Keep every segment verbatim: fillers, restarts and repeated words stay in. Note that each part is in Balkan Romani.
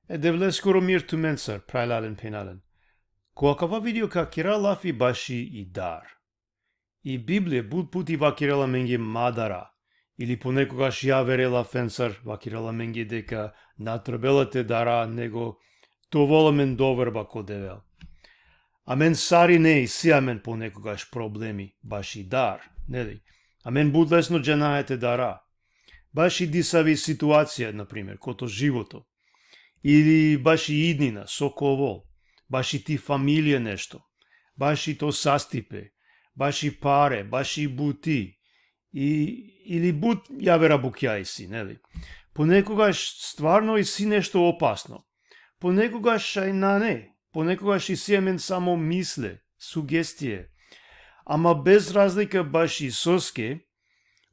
E Devleskoro mir tumencar, phralalen, phenjalen. Ko akava video ka kera lafi baši i dar. I Biblija but puti vakerela amenge ma dara. Ili ponekogaš javere lafencar vakerela amenge deka na trebela te dara, nego te ovel amen doverba ko Devel. Amen sarine isi amen ponekogaš problemi baši dar, neli? Amen but lesno džanaja te dara. Baši disavi situacija, na primer, ko to životo. Ili baši idnina, so ka ovel. Baši ti familija nešto. Baši to sastipe. Baši pare, baši buti. I, ili but javera bukja isi, neli? Ponekogaš stvarno isi nešto opasno. Ponekogaš šaj nane. Ponekogaš isi amen samo misle, sugestije. Ama bez razlika baši soske,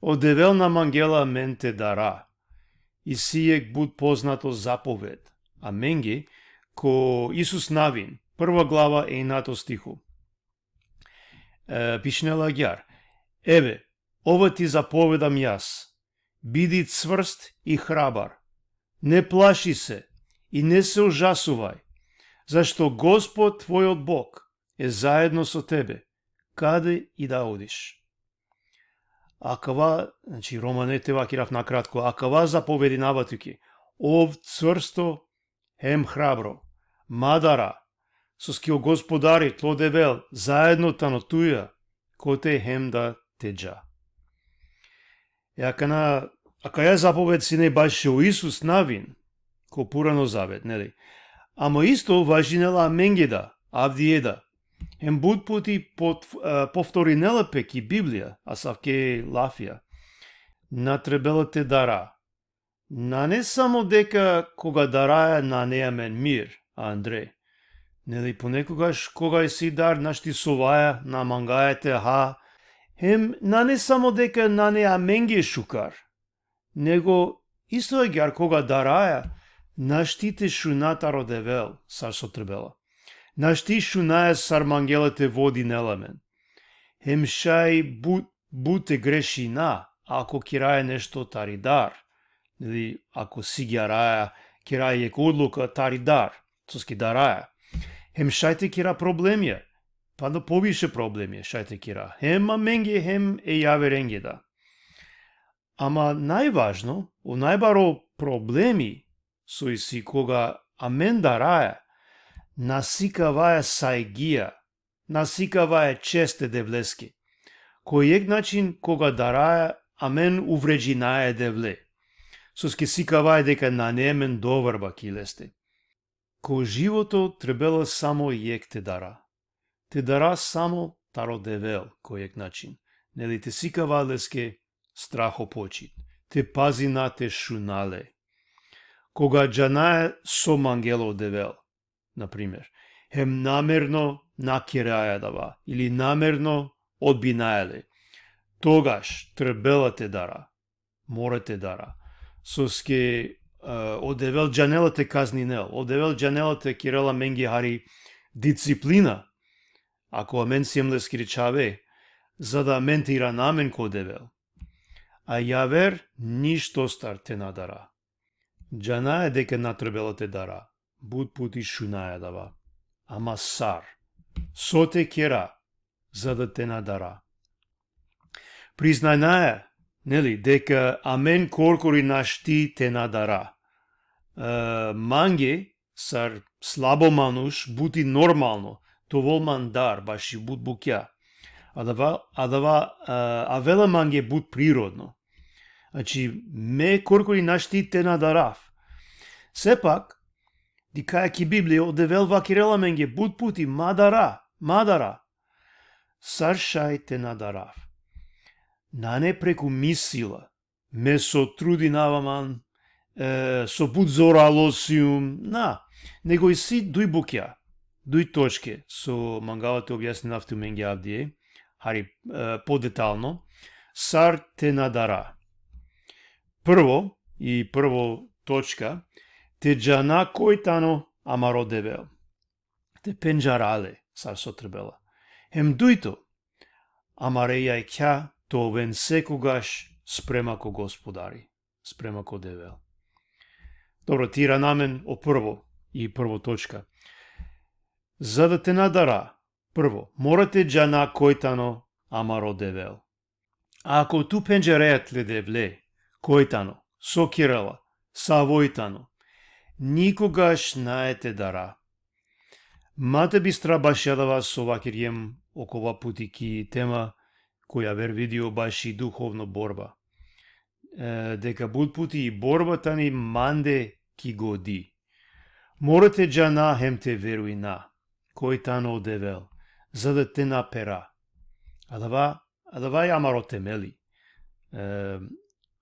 o Devel na mangela amen te dara. Isi jekh but poznato zapoved amenge, ko Isus Navin, prva glava, enjato stiho. E, pišinela agjaar: Еве, ова ти заповедам јас: биди цврст и храбар. Не плаши се и не се ужасувај, зашто Господ твојот Бог е заедно со тебе, каде и да одиш. Akava, znači, romane te vakerav nakratko, akava zapovedinava tuke: ov cvrsto hem hrabro, ma dara, soske o Gospodari, tlo Devel, zaedno tano tuja, kote hem da te dža. E akana, akaja zapoved sine bašo Isus Navin, ko Purano zavet, neli? Ama isto važinela amenge da, avdive da. Hem but puti pot-, e, povtorinela pe ki Biblija asavke lafija. Na trebela te dara. Nane samo deka koga daraja nane amen mir, andre. Neli, ponekogaš koga isi dar našti sovaja, na mangaja te ha. Hem nane samo deka nane amenge šukar, nego isto agjaar koga daraja našti te šuna taro Devel sar so trebela. Našti šunaja sar mangela te vodinel amen. Hem šaj bu-, but te grešina, ako keraja nešto tari dar. Ili ako sigjaraja, keraja jekh odluka tari dar, soske daraja. Hem šaj te kera problemija, pa da poviše problemija šaj te kera. Hem amenge, hem e javerenge da. Ama najvažno, o najbaro problemi so isi koga amen daraja, na sikavaja sajgija, na sikavaja čest e Devleske. Ko jekh način, koga daraja, amen uvredinaja e Devle. Soske sikavaja deka nane amen doverba ki leste. Ko životo trebela samo jekh te dara. Te dara samo taro Devel, ko jekh način. Neli, te sikava leske strahopočit. Te pazina te šuna le. Koga džanaja so mangela o Devel, na primer, hem namerno na keraja adava, ili namerno odbinaja le, togaš trebela te dara. Mora te dara. Soske, e, o Devel džanela te kazninel, o Devel džanela te kerel amenge hari disciplina, ako amen siem leskere čhave, za da amen te irana amen ko Devel. A javer ništo star te na dara. Džanaja deka na trebela te dara, but puti šunaja adava. Ama sar? So te kera, za da te na dara? Priznajnaja, neli, deka amen korkori našti te na dara. E, mange, sar slabo manuš, but i normalno te ovel man dar baši but bukja. Adava, adava, e, avela mange but prirodno. Znači, me korkori našti te na darav. Sepak, dikhaja ki Biblija, o Devel vakerela amenge but puti: ma dara, ma dara. Sar šaj te na darav? Nane preku mi sila, me so trudinava man, e, so but zoralo sium, na, nego isi duj bukja, duj točke, so mangava te objasninav tumenge avdive, hari, e, podetalno, sar te na dara. Prvo, i prvo točka, te džana koj tano amaro Devel. Te pendžara le, sar so trebela. Hem dujto, amare jakhja te oven sekogaš sprema ko Gospodari, sprema ko Devel. Dobro, te irana amen o prvo, И прво точка. За да те на дара, прво, мора те дžана кой тано amaro Devel. Ako tu pendžareja tle Devle, koj tano, so kerela, savoj tano, nikogaš nae te dara. Ma te bistra baši adava so vakergjem okova puti ki tema ko javer video baši duhovno borba. E, deka but puti i borba tani mande ki godi. Mora te džana hem te verujna koj tano o Devel, za da te na pera. Adava, adava i amaro temeli. E,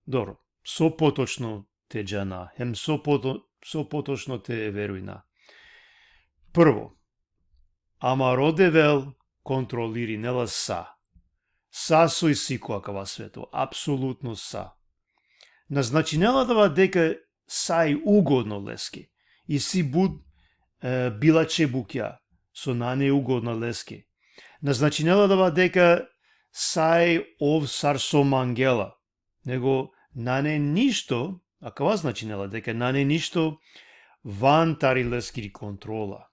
dobro, so potočno te džana, hem so poto-, so potočno te verujna. Prvo, amaro Devel kontrolirinela sa. Sa so isi ko akava sveto, apsolutno sa. Na značinela adava deka sa i ugodno leske. Isi but, e, bilače bukja, so nane ugodna leske. Na značinela adava deka sa i ov sar so mangela. Nego nane ništo, akava značinela deka nane ništo van tari leskiri kontrola.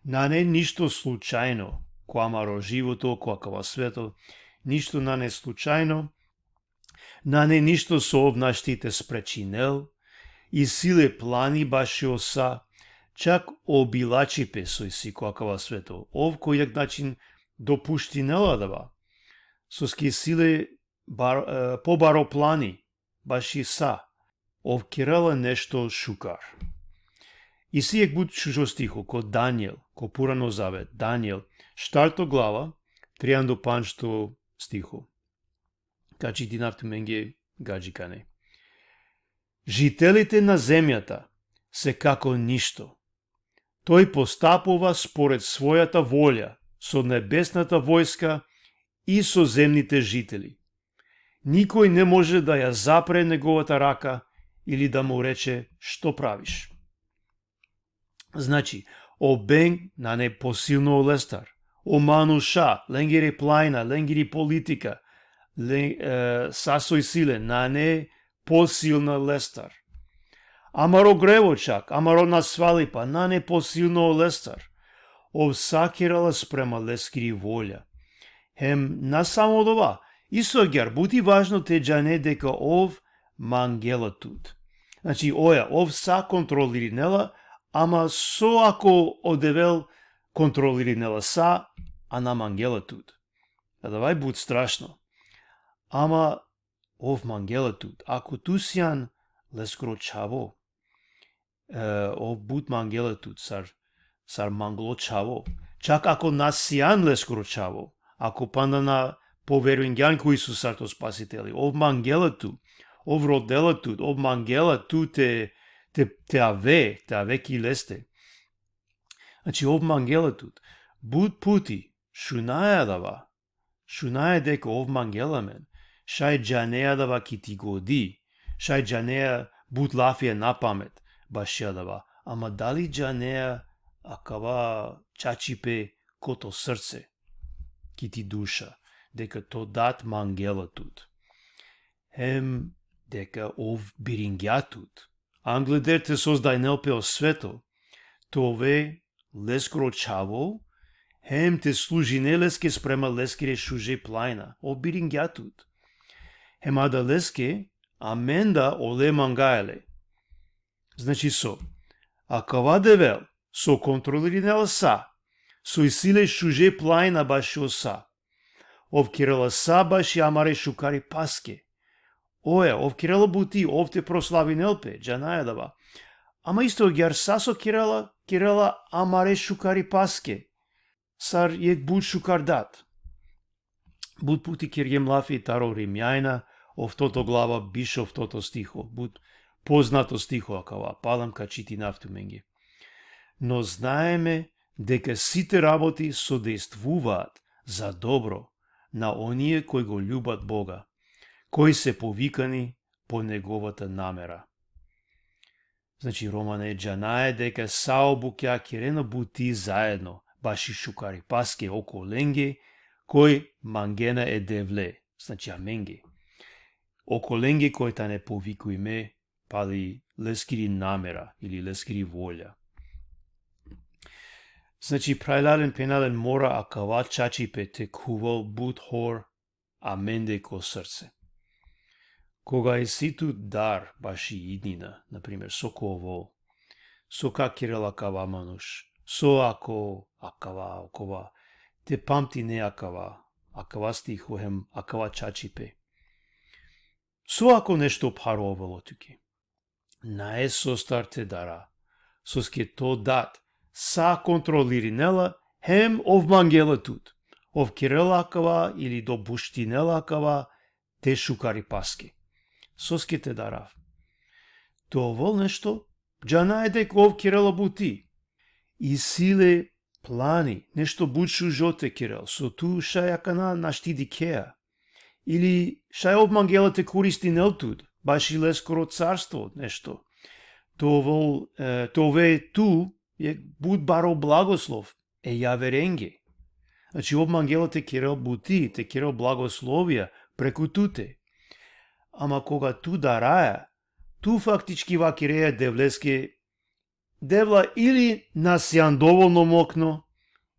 Nane ništo slučajno ko amaro životo, ko akava sveto, ništo nane slučajno, nane ništo so ov našti te sprečinel, isi le plani bašo sa, čak o bilačipe so isi ko akava sveto. Ov ko jekh način dopuštinela adava. Soske isi le bar-, e, pobaro plani, baši sa, ov kerela nešto šukar. Isi jekh but šužo stiho, ko Daniel, ko Purano Zavet, Daniel, štarto glava, triando pandžto stiho. Ka čitinav tumenge gadžikane. Žitelite na zemjata se kako ništo. Той постапува според својата волја со небесната војска и со земните жители. Никој не може да ја запре неговата рака или да му рече: „Што правиш?“ Znači, o beng nane posilno olestar. O manuša, lengiri plajna, lengiri politika, le, e, sa so isi le, nane posilna lestar. Amaro grevo čak, amaro nasvalipa, nane posilno olestar. Ov sa kerela sprema leskiri volja. Hem na samo odova, isto agjaar but i važno te džane deka ov mangela tut. Znači, oja, ov sa kontrolirinela, ama so ako o Devel kontrolirinela sa, a na mangela tut. Adava i but strašno. Ama ov mangela tut. Ako tu sian leskoro čhavo, e, ov but mangela tut, sar, sar manglo čhavo. Čak ako na sian leskoro čhavo, ako panda na poverujngjan ko Isus sar to Spasiteli, ov mangela tu, ov rodela tut, ov mangela tu te, te, te ave, te ave ki leste. Znači, ov mangela tut. But puti, šunaja adava, šunaja deka ov mangela amen, šaj džaneja adava ki ti godi, šaj džaneja but lafija na pamet baši adava, ama dali džaneja akava čačipe ko to srce, ki ti duša, deka to dat mangela tut. Hem deka ov biringja tut. Angleder te sozdajnel pe o sveto, te ove leskoro čhavo, hem te služine leske sprema leskere šuže plajna, ov biringja tut. Hem adaleske, amen da ole mangaja le. Znači so, akava Devel, so kontrolirinela sa, so isi le šuže plajna bašo sa. Ov kerela sa baši amare šukaripaske. Oja, ov kerela buti, ov te proslavinel pe, džanaja adava. Ama isto agjaar sa so kerela, kerela amare šukaripaske. Sar jekh but šukar dat. But puti kergjem lafi taro Rimjanja, oftoto glava, biš oftoto stiho. But poznato stiho akava, palem ka čitinav tumenge. Но знаеме дека сите работи содејствуваат за добро на оние кои го љубат Бога, кои се повикани по неговата намера. Znači, romane, džanaja deka sa o bukja kerena buti zaedno, baši šukaripaske okolenge, koj mangena e Devle, znači amenge. Okolenge koj tane povikujme pali leskiri namera ili leskiri volja. Znači, phralalen, phenjalen, mora akava čačipe te khuvel but hor amende ko srce. Koga isi tut dar baši idnina, na primer, so ka ovel, so ka kerel akava manuš, so ako akava, okova, te pamtine akava, akava stiho hem akava čačipe. So ako nešto pharo ovela tuke? Nae sostar te dara, soske to dat sa kontrolirinela, hem ov mangela tut. Ov kerela akava ili dopuštinela akava te šukaripaske. Soske te darav? Te ovel nešto, džanaja deka ov kerela buti. Isi le plani, nešto but šužo te kerel, so tu šaj akana našti dikhea. Ili šaj ov mangela te koristinel tut, baši leskoro carstvo nešto. Te ovel, e, te ove tu jekh but baro blagoslov e javerenge. Znači, ov mangela te kerel buti, te kerel blagoslovija preku tute. Ama koga tu daraja, tu faktički vakerea Devleske: Devla, ili na sian dovolno mokno,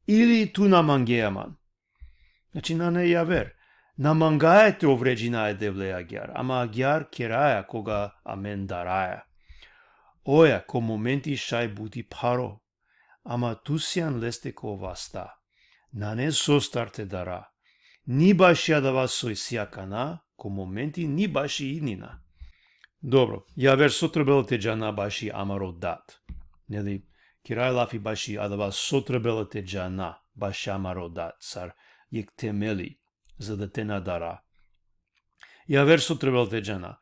ili tu na mangea man. Znači, nane javer. Na mangaja te uvredinaja e Devle agjaar, ama agjaar keraja koga amen daraja. Oja, ko momenti šaj buti pharo, ama tu sian leste ko vasta. Nane sostar te dara. Ni baši adava so isi akana, ko momenti, ni baši idnina. Dobro, javer so trebela te džana baši amaro dat. Neli, keraja lafi baši adava so trebela te džana baši amaro dat, sar jekh temeli, za da te na dara. Javer so trebela te džana,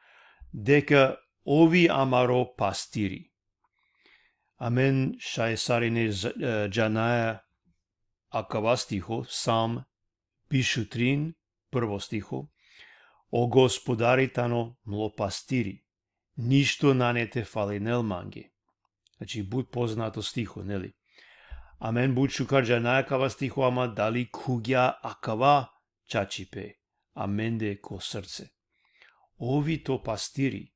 deka ov i amaro pastiri. Amen šaj sarine z-, e, džanaja akava stiho, Psalm biš u trin, prvo stiho: O Gospodari tano mlo pastiri, ništo nane te falinel mange. Znači, but poznato stiho, neli? Amen but šukar džanaja akava stiho, ama dali khuvgja akava čačipe amende ko srce? Ov i to pastiri.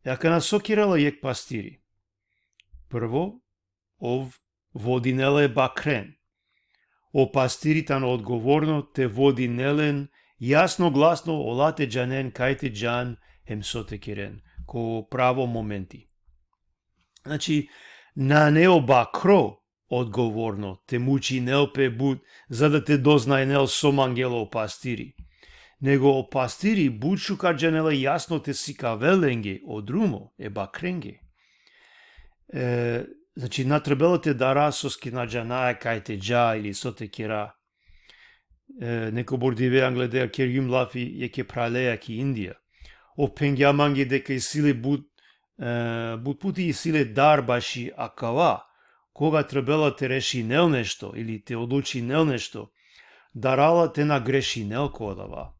E akana so kerela jekh pastiri? Prvo, ov vodinela e bakren. O pastiri tano odgovorno te vodinel len jasno glasno, ola te džanen kaj te džan hem so te keren, ko pravo momenti. Znači, nane o bakro odgovorno te mučinel pe but, za da te doznajnel so mangela o pastiri. Nego o pastiri but šukar džanela jasno te sikavel lenge o drumo e bakrenge. E, znači, na trebela te dara soske na džanaja kaj te dža ili so te kera. E, nekobor dive angleder kergjum lafi jekhe phraleja ki Indija. Ov phengja mange deka isi le but, e, but puti isi le dar baši akava, koga trebela te rešinel nešto ili te odlučinel nešto, darala te na grešinel ko adava.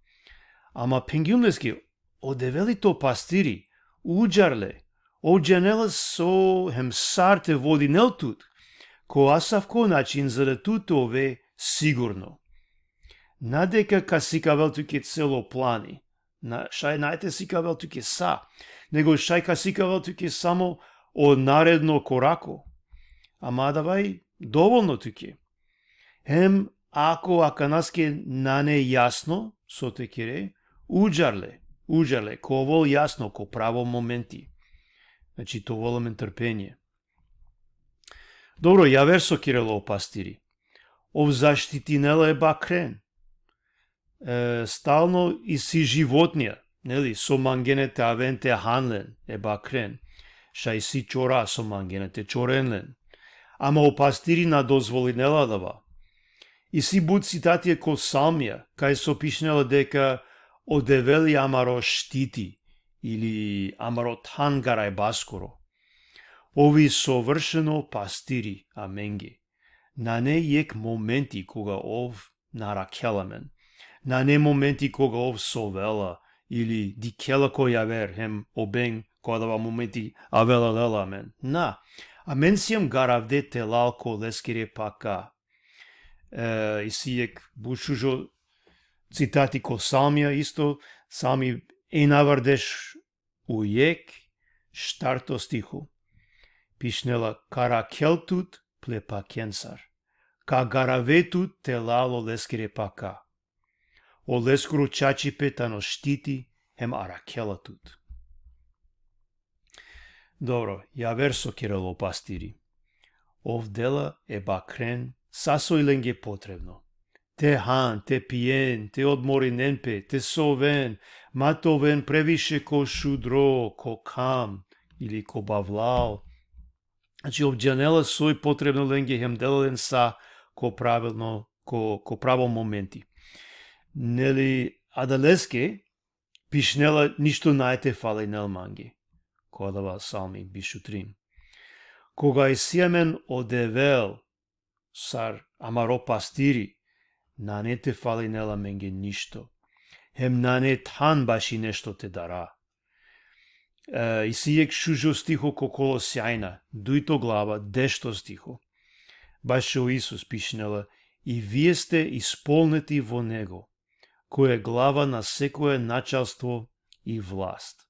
Ama phengjum leske, o Devel i to pastiri, udžar le, ov džanela so hem sar te vodinel tut, ko asavko način, za da tu te ove sigurno. Na deka ka sikavel tuke celo plani, na, šaj nae te sikavel tuke sa, nego šaj ka sikavel tuke samo o naredno korako. Ama adava i dovolno tuke. Hem ako akanaske nane jasno so te kere, udžar le, udžar le, ka ovel jasno ko pravo momenti. Znači, te ovel amen trpenje. Dobro, javer so kerela o pastiri. Ov zaštitinela e bakren. E, stalno isi životnja, neli, so mangena te aven te han len, e bakren. Šaj isi čora so mangena te čoren len. Ama o pastiri na dozvolinela adava. Isi but citatija ko Psalmija, kaj so pišinela deka o Devel i amaro štiti, ili amaro than garajbaskoro. Ov i sovršeno pastiri amenge. Nane jekh momenti koga ov na arakhela amen. Nane momenti koga ov sovela ili dikhela ko javer hem o beng ko adava momenti avela lela amen. Na, amen siem garavde te lal ko leskere paka. E, isi jekh but šužo citati ko Psalmija isto, Psalmi enavardeš u jekh, štarto stiho. Pišinela: Ka arakhel tut ple pakensar. ka garave tut telal oleskere paka. Oleskoro čačipe tano štiti hem arakhela tut. Dobro, javer so kerela o pastiri. Ov dela e bakren sa soj lenge potrebno. Te han, te pien, te odmorinen pe, te soven, ma te oven previše ko šudro, ko kham ili ko bavlal. Znači, ov džanela soj potrebno lenge hem dela len sa ko pravilno, ko, ko pravo momenti. Neli, adaleske pišinela ništo nane te falinel mange. Ko adava salmi biš u trin. Koga isi amen o Devel, sar amaro pastiri, nane te falinel amenge ništo. Hem nane than baši nešto te dara. E, isi jekh šužo stiho ko Kolosjajna, dujto glava, dešto stiho. Bašo Isus pišinela: „И вие сте исполнети во Него, кој е глава на секое началство и власт.“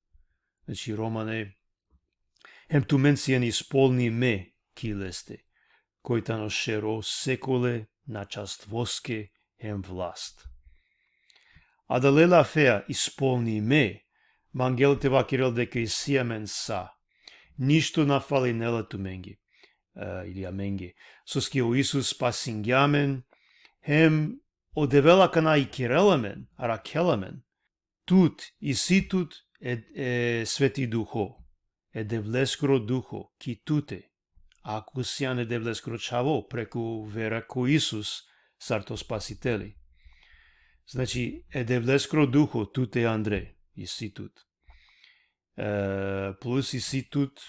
Znači, Romane, hem tumen sien ispolnime ki leste, koj tano šero sekole načalstvoske hem vlast. Adale lafea ispolnime mangela te vakerel deka isi amen sa. Ništo na falinela tumenge, e, ili amenge. Soske o Isus spasingja amen, hem o Devel akana ikerela amen, arakhela amen. Tut, isi tut e, e Sveti Duho, e Devleskoro Duho ki tute, ako sian e Devleskoro čhavo, preku vera ko Isus sar to Spasiteli. Znači, e Devleskoro Duho tute andre, isi tut. E, plus isi tut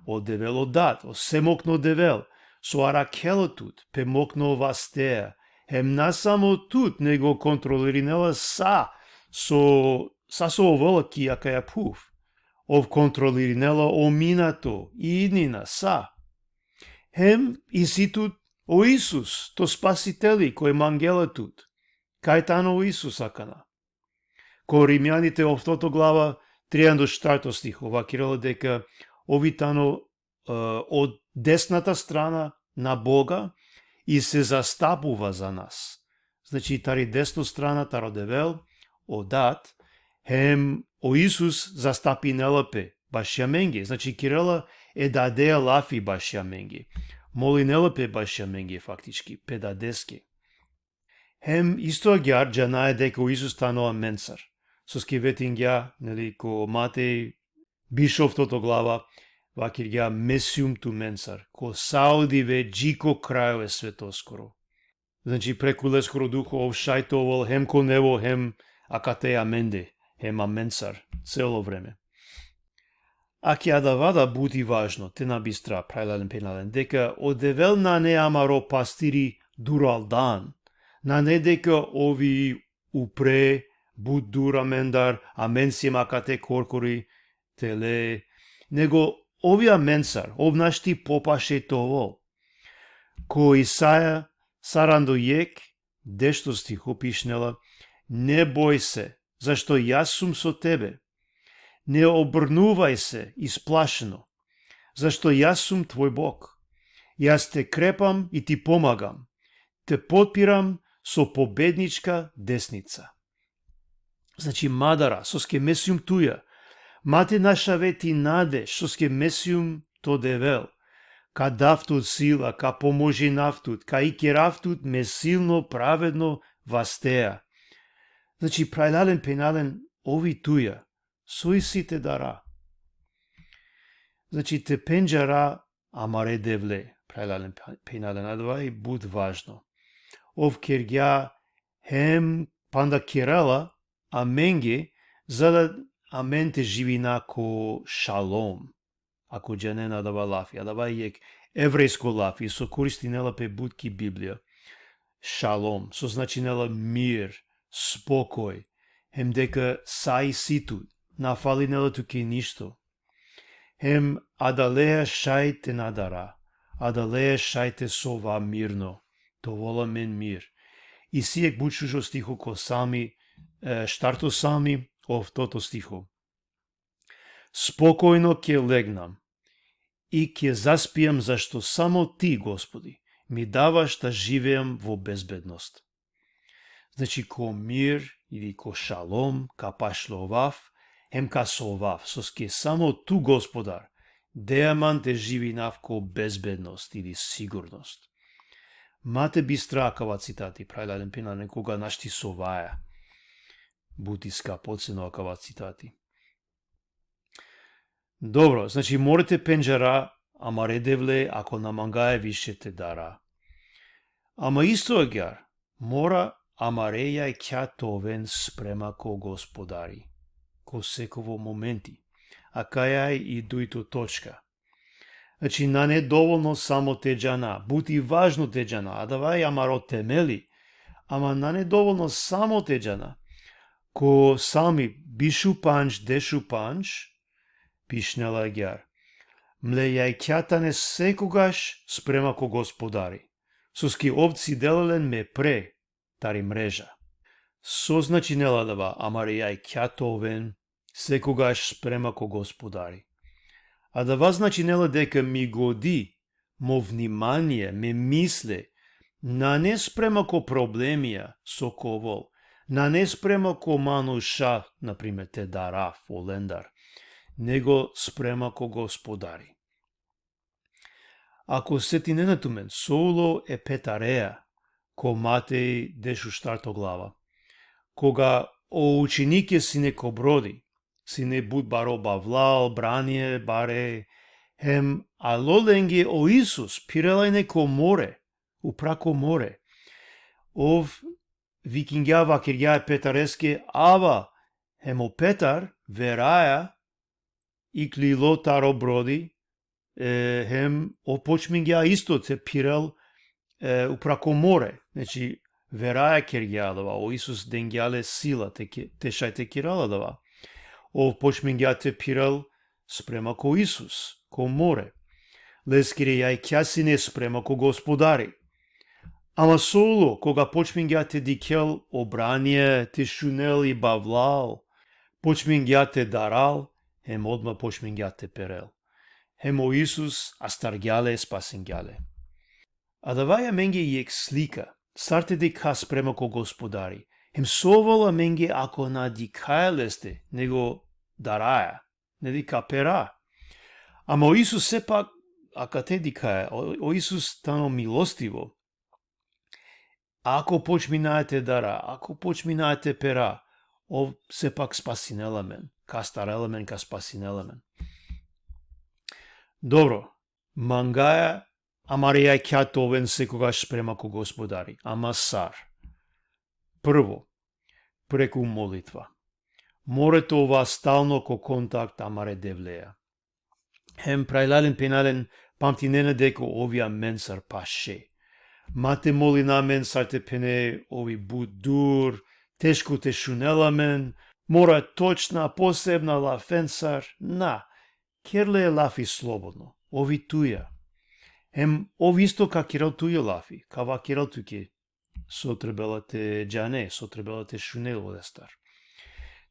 o Devel o Dat, o Vsemokno Devel, so arakhela tut pe mokno vastea, hem na samo tut, nego kontrolirinela sa so, sa so ovela ki akaja phuv. Ov kontrolirinela o minato, i idnina, sa. Hem isi tut o Isus, to Spasiteli, koj mangela tut. Kaj tano o Isus akana? Ko Rimjanite oftoto glava, trianda u štarto stiho, vakerela deka ov i tano, e, od desnata strana na Boga i se zastapува za nas. Znači, tari desno strana taro Devel, o Dat, hem o Isus zastapinela pe bašo amenge. Znači, kerela e Dadeja lafi bašo amenge. Molinela pe bašo amenge, faktički, pe Dadeske. Hem isto agjaar džanaja deka o Isus tano amencar. Soske vetingja, neli, ko Matej biš oftoto glava, vakergja: „Me sium tumencar, ko sa o dive dži ko krajo e svetoskoro.“ Znači, preku leskoro Duho ov šaj te ovel hem ko nebo, hem akate amende, hem amencar, celo vreme. Ake adava da but i važno te na bistra, phralalen phenjalen, deka o Devel nane amaro pastiri duraldan, nane deka ov i upre but dur amendar, amen siem akate korkori tele, nego ov i amencar, ov našti popaše te ovel. Ko Isaija saranda u jekh, dešto stiho pišinela: „Не бој се, зашто јас сум со тебе. Не обрнувај се исплашено, зашто јас сум твој Бог. Јас те крепам и ти помагам, те потпирам со победничка десница.“ Znači, ma dara, soske me sium tuja. Ma te našave ti nadež, soske me sium to Devel. Ka dav tut sila, ka pomožinav tut, ka ikerav tut me silno, pravedno vastea. Znači, phralalen, phenjalen, ov i tuja. So isi te dara? Znači, te pendžara amare Devle, phralalen, phenjalen, adava i but važno. Ov kergja hem panda kerela amenge, za da amen te živina ko šalom. Ako džanen adava lafi, adava i jekh evrejsko lafi, so koristinela pe but ki Biblija. Šalom, so značinela mir, spokoj, hem deka sa isi tut, na falinela tuke ništo. Hem adaleja šaj te na dara, adaleja šaj te sova mirno, te ovel amen mir. Isi jekh but šužo stiho ko Salmi, e, štarto Salmi, oftoto stiho. „Спокојно ќе легнам и ќе заспијам, зашто само ти, Господи, mi davaš da živim vo bezbednost. Znači, ko mir ili ko šalom, ka pašlovav, hem ka sovav, soske samo tu, Gospodar, dea man te živinav ko bezbednost ili sigurnost. Ma te bistra akava citati, phralalen phenjalen, koga našti sovaja. But i skapoceno akava citati. Dobro, znači, mora te pendžara amare Devle, ako na mangaja više te dara. Ama isto agjaar, mora amare jakha te oven sprema ko Gospodari, ko sekovo momenti. Akaja i dujto točka. Znači, nane dovolno samo te džana, but i važno te džana, adava i amaro temeli, ama nane dovolno samo te džana. Ko Salmi bišu pandž, dešu pandž, pišinela agjaar: Mle jakha tane sekogaš sprema ko Gospodari, soske ov cidela len me pre tari mreža. So značinela adava, amare jakha te oven sekogaš sprema ko Gospodari? Adava značinela deka mi godi, mo vnimanie, me misle, nane sprema ko problemija so ka ovel, nane sprema ko manuša, na primer, te darav olendar, nego sprema ko Gospodari. Ako setinena tumen, so ulo e Petarea, ko Matej dešuštarto glava, koga o učenike sine ko brodi, sine but baro bavlal, branie bare, hem alo lenge o Isus, phirela ine ko more, upra ko more. Ov vikingja, vakirgja e Petareske: Ava. Hem o Petar, veraja, iklilo taro brodi, e, hem ov počmingja isto te phirel, e, upra ko more. Znači, veraja kergja adava, o Isus dengja le sila te ke-, te šaj te kerel adava. Ov počmingja te phirel sprema ko Isus, ko more. Leskere jakha sine sprema ko Gospodari. Ama so ulo, koga počmingja te dikhel o branie, te šunel i bavlal, počmingja te daral, hem odma počmingja te perel. Hem o Isus astargja le, spasingja le. Adava i amenge jekh slika, sar te dikha sprema ko Gospodari, hem so ovela amenge ako na dikhaja leste, nego daraja, ne dikha, pera. Ama o Isus sepak, akate dikhaja, o, o Isus tano milostivo. Ako počminaja te dara, ako počminaja te pera, ov sepak spasinela amen, ka astarela amen, ka spasinela amen. Dobro, mangaja amare jakha te oven sekogaš sprema ko Gospodari, ama sar? Prvo, preku molitva. Mora te ova stalno ko kontakt amare Devleja. Hem phralalen, phenjalen, pamtinena deka ov i amencar paše. Ma te molina amen sar te phene ov i but dur, teško te šunel amen, mora točna, posebna lafencar, na, ker le lafi slobodno, ov i tuja. Hem ov isto ka kerel tuja lafi, ka vakerel tuke so trebela te džane, so trebela te šune olestar.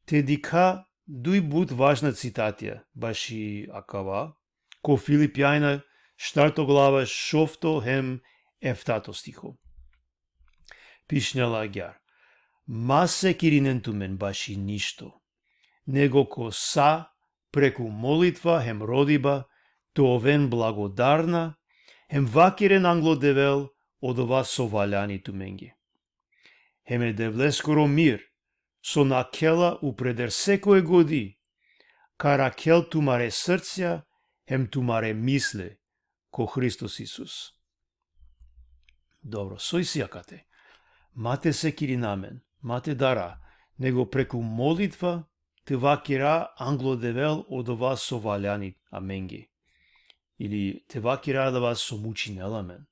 Te dikha duj but važna citatija baši akava, ko Filipjanja, štarto glava, šovto hem eftato stiho. Pišinela agjaar: Ma sekirinen tumen baši ništo, nego ko sa preku molitva hem rodiba te oven blagodarna, hem vakeren anglo Devel odova so valjani tumenge. Hem e Devleskoro mir, so nakhela upreder sekoje godi, ka rakhel tumare srcija hem tumare misle ko Hristos Isus. Dobro, so isi akate? Ma te sekirina amen, ma te dara, nego preku molitva te vakera anglo Devel odova so valjani amenge. Ili te vakera adava so mučinela amen.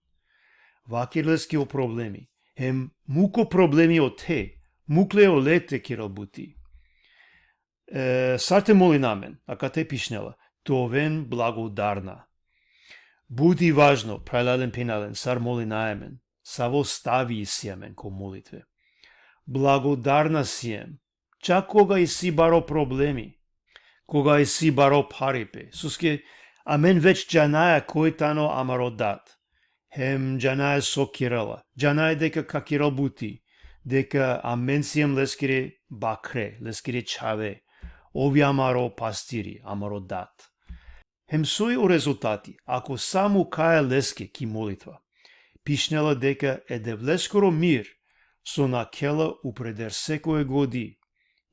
Vaker leske o problemi. Hem muk o problemi ote, muk le ole te kerel buti. E, sar te molina amen, akate pišinela, te oven blagodarna. But i važno, phralalen, phenjalen, sar molinaja amen, savo stavi isi amen ko molitve. Blagodarna siem, čak koga isi baro problemi, koga isi baro pharipe, soske amen već džanaja koj tano amaro Dat. Hem džanaja so kerela. Džanaja deka ka kerel buti. Deka amen siem leskere bakre, leskere čhave. Ov i amaro pastiri, amaro dat. Hem soj o rezultati, ako sa mukaja leske ki molitva. Pišinela deka e Devleskoro mir, so nakhela upreder sekoje godi,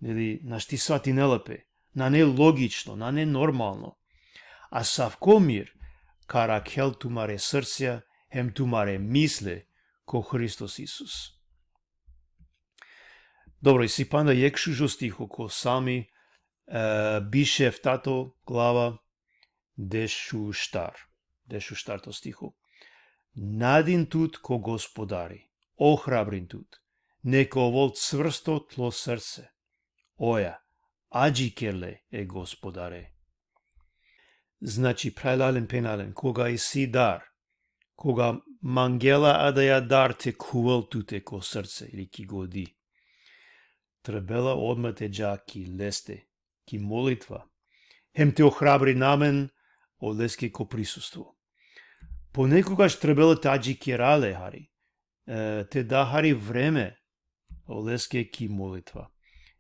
neli, našti svatinela pe, nane logično, nane normalno. Asavko mir ka arakhel tumare srcija, hem tumare misle, ko Hristos Isus. Dobro, isi panda jekh šužo stiho ko Salmi, e, biš eftato glava, dešuštar, dešuštarto stiho. Nadin tut ko Gospodari, ohrabrin tut, neka ovol cvrsto tlo srce. Oja, adžiker le e Gospodare. Znači, phralalen, phenalen, koga isi dar, koga mangela adaja dar te khuvel tute ko srce ili ki godi, trebela odma te dža ki leste, ki molitva, hem te ohrabrina amen oleske ko prisustvo. Ponekogaš trebela te adžikera le hari, e, te da hari vreme oleske ki molitva.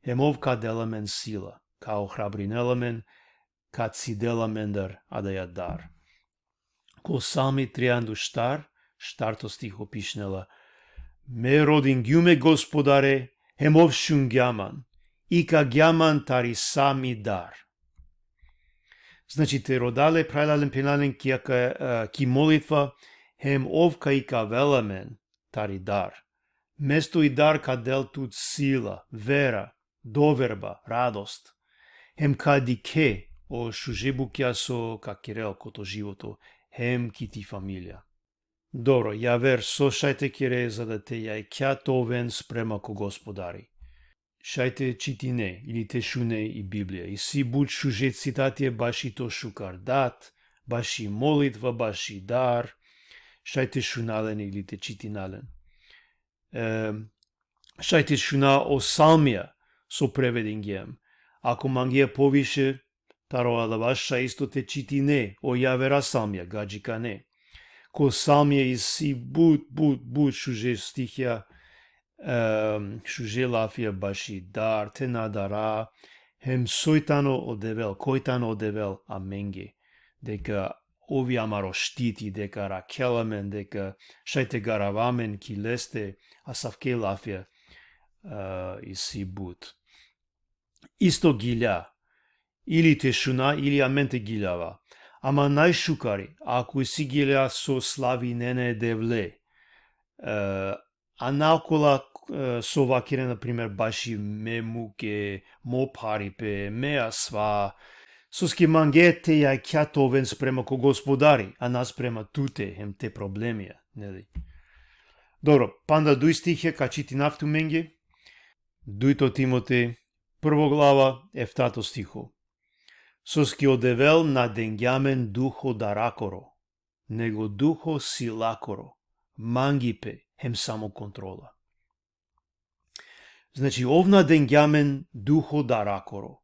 Hem ov ka del amen sila, ka ohrabrinel amen, ka cidel amendar adaja dar. Ko Salmi trianduštar, štarto stiho pišinela: Me rodingjum e Gospodare, hem ov šungja man, ikagja man tari sa mi dar. Znači, te roda le, phralalen, phenalen, ki, e, ki molitva, hem ov ka ikavel amen tari dar. Mesto i dar ka del tut sila, vera, doverba, radost. Hem ka dikhe o šuže bukja so ka kerel ko to životo, hem ki ti familija. Dobro, javer so šaj te kere za da te jakha te oven sprema ko Gospodari. Šaj te čitine ili te šune i Biblija. Isi but šuže citatija baši to šukar dat, baši molitva, baši dar. Šaj te šuna len ili te čitina len. E, šaj te šuna o salmija so prevedingjem. Ako mangea poviše, taro adava šaj isto te čitine o javera salmija, gadžikane. Ko Salmija isi but, but, but šuže stihija, em, šuže lafija baši dar, te na dara, hem soj tano o Devel, koj tano o Devel amenge. Deka ov i amaro štiti, deka arakhela amen, deka šaj te garava amen ki leste, asavke lafija, e, isi but. Isto gilja, ili te šuna, ili amen te giljava. Ama najšukari, ako isi gilja so slavinena e Devle, e, a na okola, e, so vakirena, na primer, baši me muke, mo pharipe, me asva, soske mange te jakha te oven sprema ko Gospodari, a na sprema tute hem te problemija, neli? Dobro, panda duj stihija ka čitinav tumenge. Dujto Timotej, prvo glava, eftato stiho. Soske o Devel na dengja amen duho darakoro, nego duho silakoro, mangipe hem samokontrola. Znači, ov na dengja amen duho darakoro.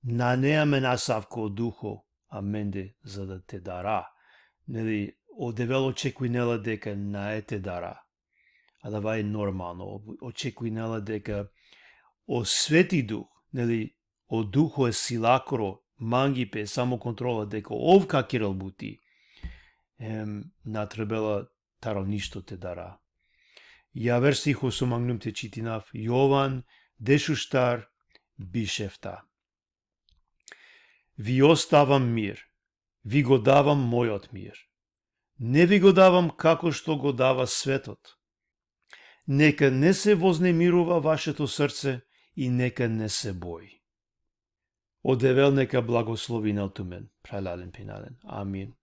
Nane amen asavko duho amende za da te dara. Neli, o Devel očekujnela deka nae te dara. Adava i normalno. Očekujnela deka o Sveti Duh, neli, o duho e silakoro, mangipe, samokontrola, deka ov ka kerel buti. Em, na trebela taro ništo te dara. Javer stiho so mangnum te čitinav, Jovan dešuštar, biš efta. Ви оставам мир, ви го давам мојот мир. Не ви го давам како што го дава светот. Нека не се вознемирува вашето срце и нека не се бои. O Devel neka blagoslovinel tumen, phralalen, phenjalen. Amin.